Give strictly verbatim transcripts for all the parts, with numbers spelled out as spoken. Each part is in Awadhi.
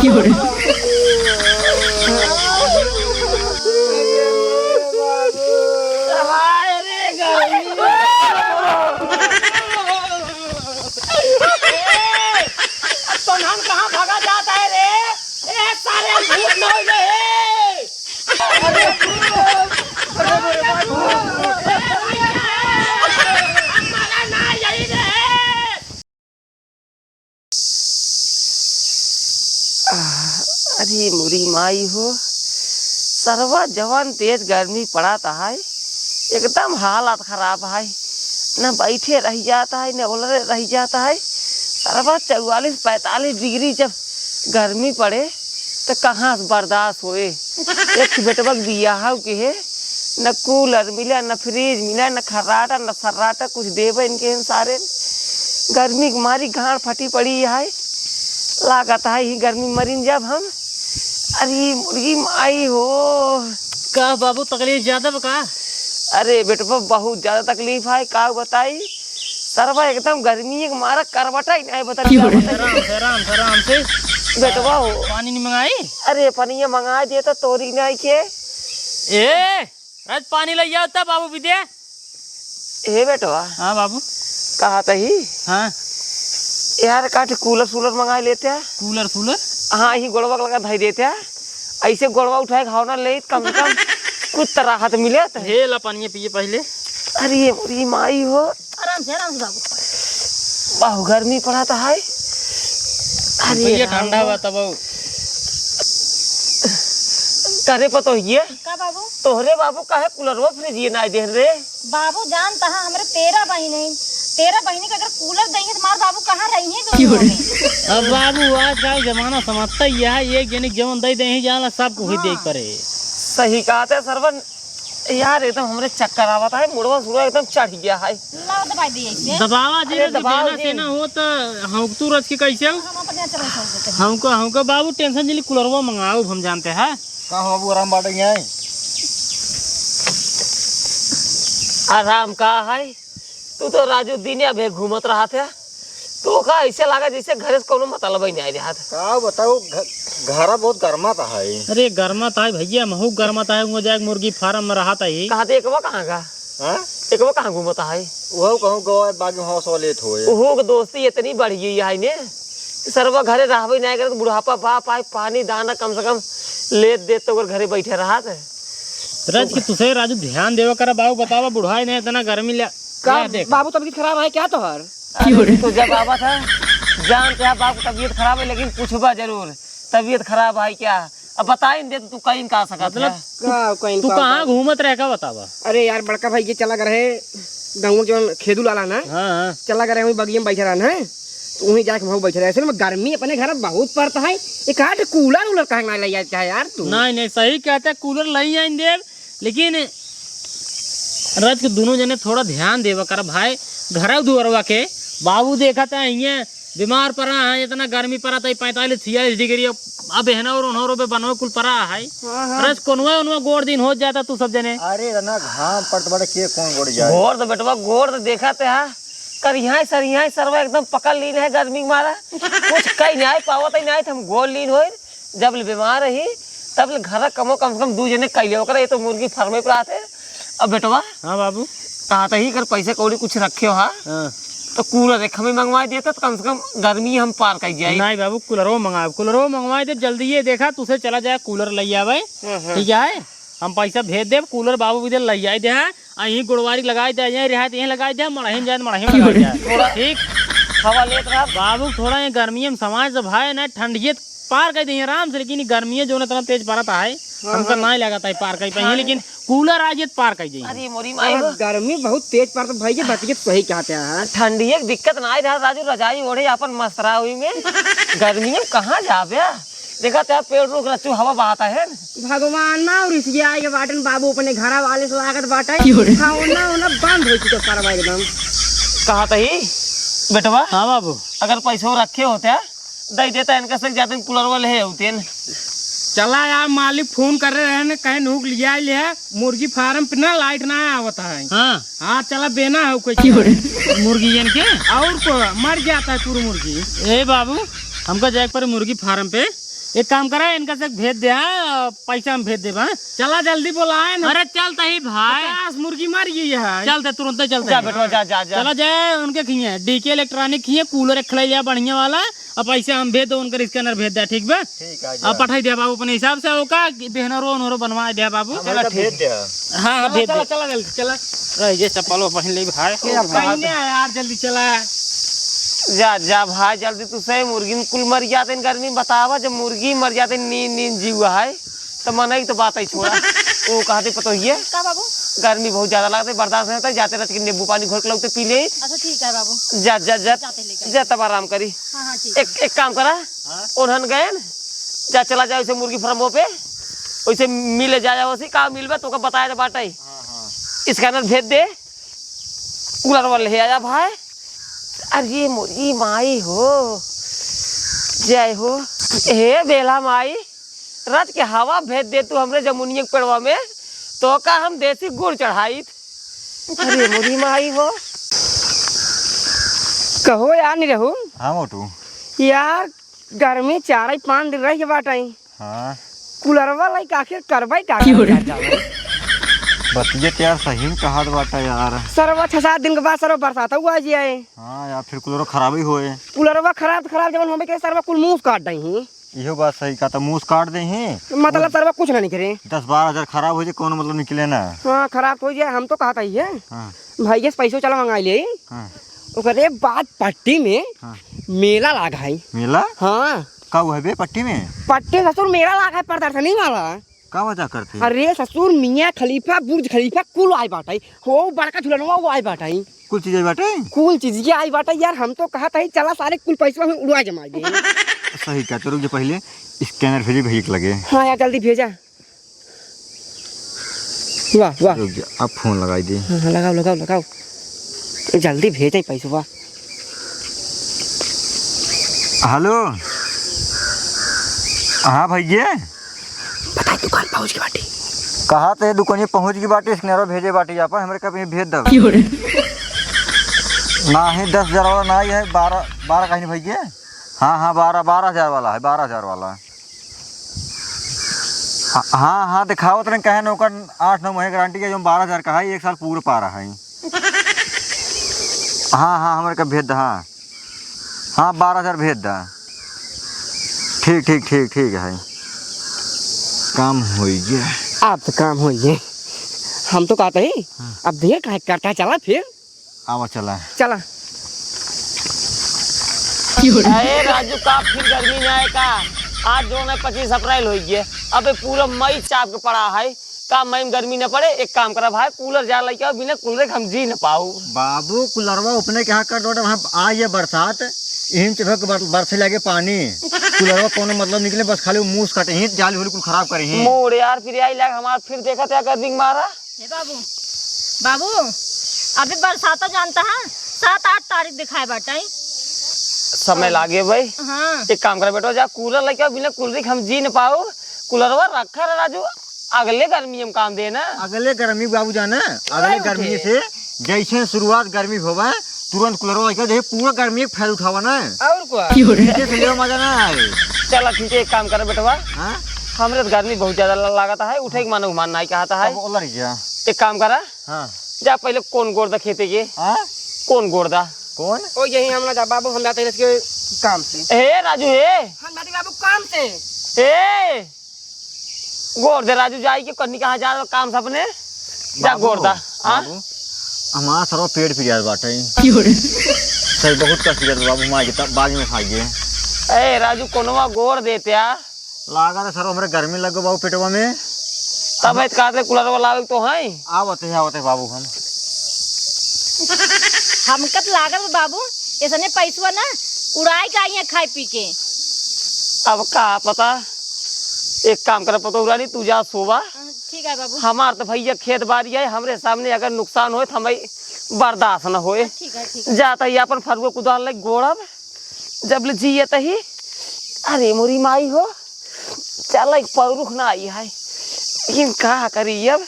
क्यों रे? हाय रे गई। ए, तोहन कहाँ भागा जात है रे? ए, सारे भूत न हो गए। अरे, अरे, अरे, अरे, हमारा ना यही रे। आह, अरे मोरी माई हो, सरवा जवन तेज गर्मी पड़त है, एकदम हालत खराब है, न बैठे रह जात है, न ओलरे रह जात है। सरवा चौवालीस पैंतालीस डिग्री जब गर्मी पड़े, त कहाँ से बर्दाश्त होए? एक ठे बेटवा के बियाह के है, न कूलर मिला, न फ्रिज मिला, न खर्राटा, न सर्राटा, कुछ देबे इनके हम सारे। गर्मी के मारी गांड फटी पड़ी है, लागत है ही गर्मी मरिन जब हम। अरे मुर्गी माई हो। का बाबू, तकलीफ ज्यादा बा का? अरे बेटवा, बहुत ज्यादा तकलीफ है, का बताई। सरवा एकदम गर्मी के मारा करवटा ही नहीं बदल क्यों रे? आराम से, आराम से, आराम से। बेटवा हो। पानी नहीं मंगाई? अरे पनिया मंगा दे तो तोरी नहीं के। ए, राज पानी ले आओ तब बाबू भी दे। ए बेटवा। हाँ बाबू। कहा तही? हाँ। यार काट कूलर सूलर मंगा लेते हैं। कूलर सूलर? हाँ, ही गोड़वा लगा धई देते हैं। ऐसे गोड़वा उठाए घाव ना ले, कम से कम कुछ त राहत मिले त। हे ला पानी पिए पहले। अरे मोरी माई हो। आराम से, आराम से बाबू। बाहु गर्मी पड़त है। अरे भैया राम ठंडा हो। बा तब। करे पतोहिए। का बाबू? तोहरे बाबू काहे कूलरवा फ्रिज ये ना दे रे? बाबू जानत है हमरे तेरह बहिन है। तेरह बहिनी के अगर कूलर देंगे तो मार बाबू कहाँ रही हैं दोनों में? अब बाबू आजकल जमाना समझता ही है, एक जने जवन दे दे ही जाला, सब को ही हाँ। देख परे। सही कहत है सरवन। यार, एकदम हमरे चक्कर आवत है, मुड़वा सुड़वा एकदम चढ़ गया है। लाओ दबाई दिए इसे। दबावा जी, अरे, ना तो दबाओ देना जी। से ना हो तो हम तू रच के कैसे हो? हम अपने चलो छोड़ देते हैं। हमको, हमको बाबू टेंशन जिली कुलरवा मंगाओ, हम जानते हैं। का हो बाबू, आराम बाटे यहाँ? आराम का है? तू तो राजू दिने अबे घूमत रहत है। तोका ऐसे लागे जैसे घरे से कौनो मतलब ही नहीं रहत। का बताओ, घ-, घरा बहुत गरमात है। अरे गरमात है भैया, महू गरमात है, वो जाके मुर्गी फार्म में रहत है। कहाँ थे, एकवा कहाँ का? हाँ? एकवा कहाँ घूमत है? वो कहूँ गवा बागी हौस वाले थोए। ओहो के दोस्ती इतनी बढ़ गई है ने, सरवा घरे रहबे नहीं करत, बुढ़ापा बाप आए, पानी दाना कम से कम लेत देत तो ओकर घरे बैठे रहत। रज के तुसे राजू ध्यान देवा करा बाबू, बतावा बुढ़ाई नहीं इतना गर्मी ले। का या देख। बाबू तबीयत खराब है क्या तोहर? अरे तू जब आवत है, जानते हैं बाप की तबीयत खराब है, लेकिन पूछबा जरूर, तबीयत खराब है क्या? अब बताई दे, तू कहीं का सकत मतलब, है? का कहीं तू का कहाँ का? घूमत रहे का बतावा? अरे यार, बड़का भाई ये चला गए रहे, गाँव के जौन खेदू लाला ना, हाँ, हाँ। चला गए रहे, वहीं बगिया में बैठे रहन है, तो वहीं जाके वहाँ बैठे रहे। असल में गर्मी अपने घर बहुत पड़ता है, एक आध कूलर उलर कहाँ ना ले जाता है यार तू? नहीं, नहीं, सही कहते, कूलर ले आई देव, लेकिन रज के दोनों जने थोड़ा ध्यान देवा कर भाई, घर दुआरवा के। बाबू देखत है, हियाँ बीमार पड़ा है, इतना गर्मी पड़ा था, पैंतालीस छियालीस डिग्री, अब एहना और ओनहरो पे बनवे कुल पड़ा है। हाँ, हाँ। रज कोनवा ओनवा गोड़ दिन हो जाता तू सब जने। अरे रना, घाम पड़त बड़े, के कौन गोड़ जाए? गोड़ तो बेटवा, गोड़ तो देखत है, कर यहाँ सर, यहाँ सरवा एकदम पकड़ लीन है गर्मी के मारा, कुछ कहीं नहीं पावत ही नहीं, तो हम गोड़ लीन होई। जब ले बीमार रही, तब ले घर कमो कम से कम दू जने कैले ओकरा, ये तो मुर्गी फार्मे पर आते। अब बेटवा, हाँ बाबू। कहा था ही कर पैसे कौड़ी कुछ रखे हो, हाँ? हाँ। तो कूलर एक हमें मंगवा देता, तो कम से कम गर्मी हम पार कर जाए। नहीं बाबू, कूलरो मंगाए, कूलरो मंगवाए दे जल्दी, ये देखा तुसे चला जाए कूलर ले आवे, हाँ, हाँ। ठीक है, हम पैसा भेज देब, कूलर बाबू भी दे ले जाए दे, हाँ? आ यहीं गोड़वारी लगाई दे, यहीं रिहाई दे, यहीं लगाई दे, मड़ही में जाए, मड़ही में लगाई दे। थोड़ा ठीक। हवा लेत रहा। बाबू, थोड़ा ये गर्मी में समाज से भाई ना, ठंडियत पार कर दे आराम से, लेकिन ये गर्मी है जो ना इतना तेज पड़त है, हाँ, हमका हाँ। नहीं लगता है पार कर पाएंगे, हाँ। लेकिन कूलर आ जाए तो पार कर जाएंगे। अरे मोरी माई हाँ, हो। गर्मी बहुत तेज पड़त भाई, ये बतियत सही कहते हैं। ठंडिये के दिक्कत ना आई रहा राजू, रजाई ओढ़े अपन मस्तरा हुई में। गर्मी में कहाँ जाबे? देखा तो पेड़ रुख रचू हवा बहाता है। भगवान ना और इसलिए आए के बाटन बाबू अपने घरा वाले से लागत बाटे। क्यों रे? खाओ ना, ना बंद हो चुका सारा एकदम। कहा तही बेटवा? हाँ बाबू। अगर पैसो रखे होते, दे देता इनका से, जाते कूलर वाले है होते न। चला यार, मालिक फोन कर रहे हैं, कहे नूक लिया ले है, मुर्गी फार्म पे ना लाइट ना आवता है। हाँ। हाँ, चला बेना है कोई। क्यों रे? मुर्गी इनके? और को मर जाता है पूरा मुर्गी। ए बाबू, हमका जाए पर मुर्गी फार्म पे। एक काम करा, इनका से भेज दे, हाँ, पैसा हम भेज देब, हाँ। चला जल्दी बोलाए ना। अरे चल तही भाई। पचास मुर्गी मर गई है। चल दे, तुरंत चलते जा हैं। बेटवा, जा, जा, जा। चला जाए उनके खिए, डीके इलेक्ट्रॉनिक खिए, कूलर एक खिलाई लिया बढ़िया वाला, और पैसा हम भेज दो, उनकर स्कैनर भेज दे, ठीक बा? ठीक है, अब जा। पठाई दे बाबू अपने हिसाब से, ओका बिहनरो उनरो बनवा दे बाबू। हम चला, तो ठीक। भेज दे। हाँ, हाँ, चला, भेज चला, दे। चला जल्दी, चला। रह जे चप्पलो पहन ले भाई। ओ, पहने आ यार, जल्दी चला। जा, जा भाई, जल्दी तू सही, मुर्गी में कुल मर जाते हैं गर्मी में। बतावा, जब मुर्गी मर जाते हैं, नींद, नींद जीव है, तो मनई तो बात ही छोड़ा। वो कहते पतोहिए, का बाबू? गर्मी बहुत ज्यादा लगता है, बर्दाश्त नहीं होता है, जाते रहते कि नींबू पानी घोर के लगते पी ले। अच्छा, ठीक है बाबू। जा, जा, जा, जाते लेकर। जा, तब आराम करी। हाँ, हाँ, ठीक है। एक, एक काम करा, हाँ? उन्हन गए न, जा, चला जाए उसे मुर्गी फार्मों पे, वैसे मिले जा, जा, उसी का मिलबा, तो का बताया तो बाटे। हाँ, हाँ। स्कैनर भेज दे, कूलर वाले ले आया भाई। अरे मोरी माई हो, जय हो। हे बेला माई, रच के हवा भेज दे तू हमरे जमुनिया के पेड़वा में, तो का हम देसी गुड़ चढ़ाइत। अरे मोरी माई हो। कहो यार, नहीं रहू। हाँ मोटू। यार, गर्मी चार ही पाँच दिन रह के बाटई। हाँ। कुलरवा लाई का आखिर करबई का? क्यों रे? बतिया तो यार सही में कहत बाटा यार। सरवा छह सात दिन के बाद सरवा बरसात हुआ जी आए। हाँ यार, फिर कुलरवा खराब ही होए। कुलरवा खराब तो खराब, जवन होबे के सरवा कुल मूस काट दई ही। इहो बात सही कहा, तो मूस काट दे ही। मतलब सरवा कुछ ना निकले। दस बारह हजार खराब हो जाए, कौनो मतलब निकले ना। हाँ, खराब तो हो जाए, हम तो कहत ही है। हाँ। भैया से पैसो चला मंगाई ले। हाँ। ओकरे बाद पट्टी में हाँ। मेला लाग है। मेला? हाँ। का हुआ बे पट्टी में? पट्टी ससुर मेला लाग है प्रदर्शनी वाला। का वजह करते? अरे ससुर, मियाँ खलीफा, बुर्ज खलीफा कुल आए बाटे। हो बड़का झुलनवा वो आए बाटे। कुल चीज आए बाटे? कुल चीज ये आए बाटे यार। हम तो कहत ही चला सारे कुल पैसवा में उड़वा जमा दे। सही कहा, तो रुक जा, पहले स्कैनर भेजे भैया के लगे। हाँ यार, जल्दी भेजा। वाह, वाह। रुक जा, अब फोन लगाई दे। हाँ, हाँ, लगाओ, लगाओ, लगाओ। जल्दी भेजे पैसवा। हेलो। हाँ भैया। बता, दुकान पहुँच गई बाटी। कहा ते दुकानिया पहुँच गई बाटी, स्कैनर भेजे बाटी आपन, हमरे कभी भेज दो। क्यों रे? ना ही दस हजार वाला ना ही है, बारह, बारह कहीं भैया। हाँ, हाँ, बारह, बारह हजार वाला है, बारह हजार वाला। हाँ, हाँ, हाँ, दिखावत रहे, कहे न ओकर आठ नौ महीने गारंटी है, जो बारह हजार का है, एक साल पूरे पा रहा है। हाँ, हाँ, हमरे का भेज द, हाँ। हाँ, बारह हजार भेज द। ठीक, ठीक, ठीक, ठीक है। काम होई गया। आप तो काम होई गए। हम तो कहते ही, हाँ। अब देर काहे करता है, चला फिर। आवा चला। चला। अरे राजू, का फिर गर्मी में आए का? आज जौन है पच्चीस अप्रैल होइ गए, अबे पूरा मई चाप के पड़ा है। का मई में गर्मी न पड़े? एक काम करा भाई, कूलर जा लइके आओ, बिना कूलर के हम जी न पाऊ। बाबू, कूलरवा अपने के यहाँ कर दो, वहाँ आ ये बरसात, इहिन चढ़ के बर-, बरसे लगे पानी। कूलरवा कोनो मतलब निकले, बस खाली मूस काटे ही, जाली होली कुल खराब करे ही। मोड़ यार, फिर आई लाग हमार, फिर देखत है गर्मी के मारा। हे बाबू, बाबू, अभी बरसाता जानता है, सात आठ तारीख दिखाए बाटे। समय लागे भाई। हाँ। एक काम कर बेटा, जा कूलर लेके आओ, बिना कूलर के हम जी न पाऊ। कूलरवा रखा रहा राजू, अगले गर्मी हम काम दे ना। अगले गर्मी बाबू जाना, अगले गर्मी से जैसे शुरुआत गर्मी होवे, तुरंत कूलरवा लेके दे, पूरा गर्मी के फायदा उठावा ना। और का? नीचे से लेवा मजा ना आए। चला ठीक है, एक काम कर बेटवा। हाँ? हमरे तो गर्मी बहुत ज्यादा ल-, लागत है, उठे के मानो घुमान नहीं कहता है। अब ओलर जा। एक काम करा। हाँ। जा पहले कौन गोड़ दा खेते के? हाँ? कौन गोड़ दा? कौन? ओ यही हम ना जा बाबू, हम जाते हैं इसके काम से। ए राजू, ए। हम जाते बाबू काम से। ए, गोड़ दे राजू, जाई के कन्नी कहाँ जा काम से अपने? जा बाबू, गोड़ दा। हाँ? बाबू, हमारा सरवा पेट पिरियात बाटे। क्यों रे? सही, बहुत कष्ट पिरियात बाबू, माई के तब बाद में खाइए। ए राजू, कोनवा गोड़ देते आ? लागा था सर, हमरे गर्मी लग गो बाबू पेटवा में। तब है कहते कूलर वाला आवे तो है। आवत है, आवत है बाबू हम। हमका तो लागत बा बाबू, इसने पैसवा ना उड़ाई के आई है खाए पी के। अब का पता, एक काम कर पतोह रानी, तू जा सोवा। हाँ, ठीक है बाबू। हमार तो भैया खेत बाड़ी है, हमरे सामने अगर नुकसान होए तो हमें बर्दाश्त न होए। ठीक है, ठीक है। जाता ही अपन फरुआ कुदाल ले गोड़ब। जब ले जिए तही। अरे मोरी माई हो, चल एक पौरुख ना आई है, लेकिन का करी अब,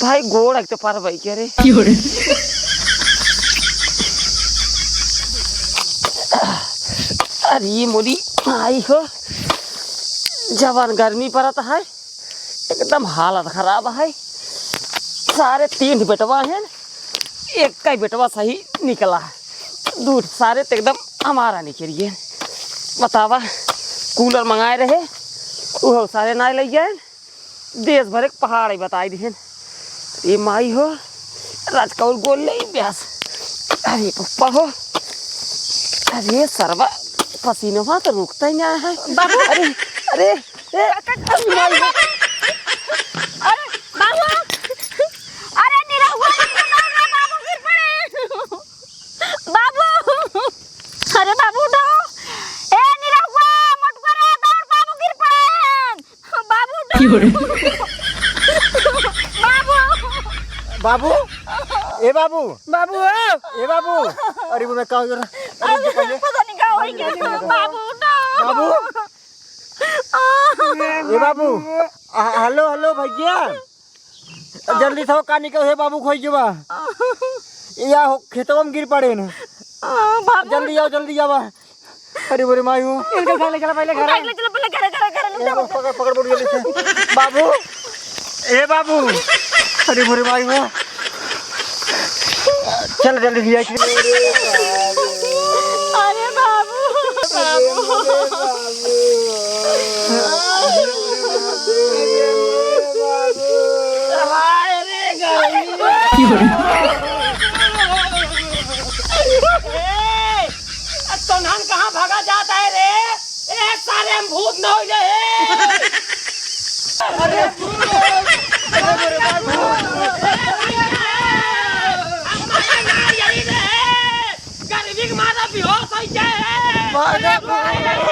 भाई गोड़ एक तो पर भाई के रे। क्यों रे? अरे मोरी माई हो, जवन गर्मी पड़त है, एकदम हालत खराब है। सारे तीन बेटवा हैं, एक का बेटवा सही निकला है, दू सारे तो एकदम हमारा निकल गए। बतावा, कूलर मंगाए रहे, वो सारे ना ले गए। देश भर एक पहाड़ ही बताई दिहन। अरे माई हो, राजकौर गोल ले ब्यास। अरे पप्पा हो, अरे सरवा, पसीनवा तो रुकता ही ना है। बाबू। अरे, अरे, ए, अरे माई हो। अरे बाबू, अरे निरहुआ, बाबू गिर पड़े। बाबू, अरे बाबू उठो। ए निरहुआ, मोटुआ रे, दौड़, बाबू गिर पड़े। बाबू उठो। की हो रे? बाबू। बाबू, ए बाबू। बाबू, ए। ए बाबू। अरे वो मैं का हो गया? अरे, अरे, पता नहीं का हो गया। बाबू उठो। बाबू। ए बाबू। आ, हेलो, हेलो भैया। जल्दी से का निकल हे बाबू खोई जुबा। या हो, खेतवा में गिर पड़े न। आ, बाबू। जल्दी आओ, जल्दी आओ। अरे बोरे माई हो। इनके घर ले चला पहले घर। पहले चला, पहले घर, घर, घर, ए, पकड़, पकड़, बोल जल्दी से। बाबू, ए बाबू। अरे बोरे माई हो। चल जल्दी लिया। अरे बाबू, बाबू। हाय रे गरीब। ए, तोन्हन कहाँ भागा जात है रे? ए, सारे हम भूत न हो गए। अरे, अरे, अरे, हम मारा ना यही रे। गरीबी के मारा बेहोश हो गए। भागा, भागा।